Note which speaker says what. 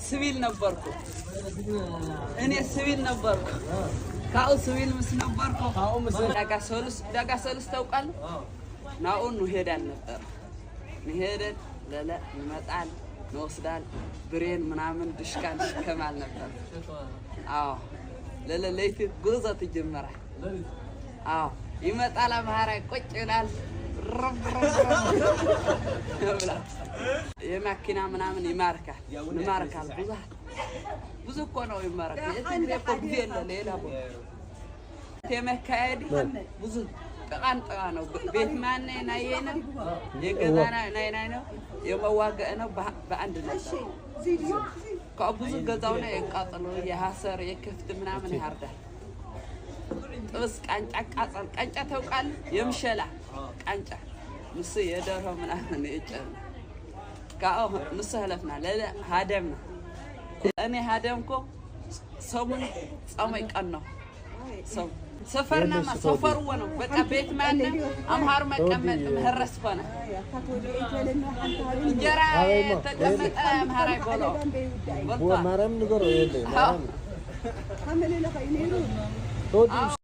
Speaker 1: ሲቪል ነበርኩ። እኔ ሲቪል ነበርኩ። ካብኡ ሲቪል ምስ ነበርኩ ዳጋ ሰሉስ፣ ዳጋ ሰሉስ ታውቃለህ? ናብኡ እንሄዳል ነበር። ንሄደን ለለ እንመጣል፣ እንወስዳል፣ ብሬን ምናምን ድሽቃ እንሸከማል ነበር። አዎ፣ ለለ ለይቲ ጉዞ ትጀመራል። አዎ፣ ይመጣል አምሃራይ፣ ቁጭ ይላል። ረብ ረብ ረብ ብላ የማኪና ምናምን ይማርካል፣ ይማርካል። ብዙ ብዙ እኮ ነው ይማርካል። የትግሬ እኮ ጊዜ የለ ሌላ ቦታ የመካሄድ ብዙ ጥቃን ጥቃ ነው። ቤት ማነ ናየ ነው፣ የገዛ ናይ ናይ ነው፣ የመዋገእ ነው በአንድ ነበር። ብዙ ገዛው ነው የቃጠሎ፣ የሀሰር፣ የክፍት ምናምን ያርዳል። ጥብስ ቃንጫ ቃጸል፣ ቃንጫ ታውቃለህ? የምሸላ ቃንጫ ምስ የደርሆ ምናምን የጨነ ካብኡ ንሱ ህለፍና ለለ ሃደምና። እኔ ሃደምኮ ሰሙን ጾመይ ቀን ነው ሰው ሰፈርናማ ሰፈርዎ ነው። በቃ ቤት ማንም አምሃሩ መቀመጥ ምህረስ ሆነ። እንጀራ የተቀመጠ አምሃራ ይበልዖ በልቷል።
Speaker 2: ማርያም ንገሮ የለ ማርያም ተወዲ።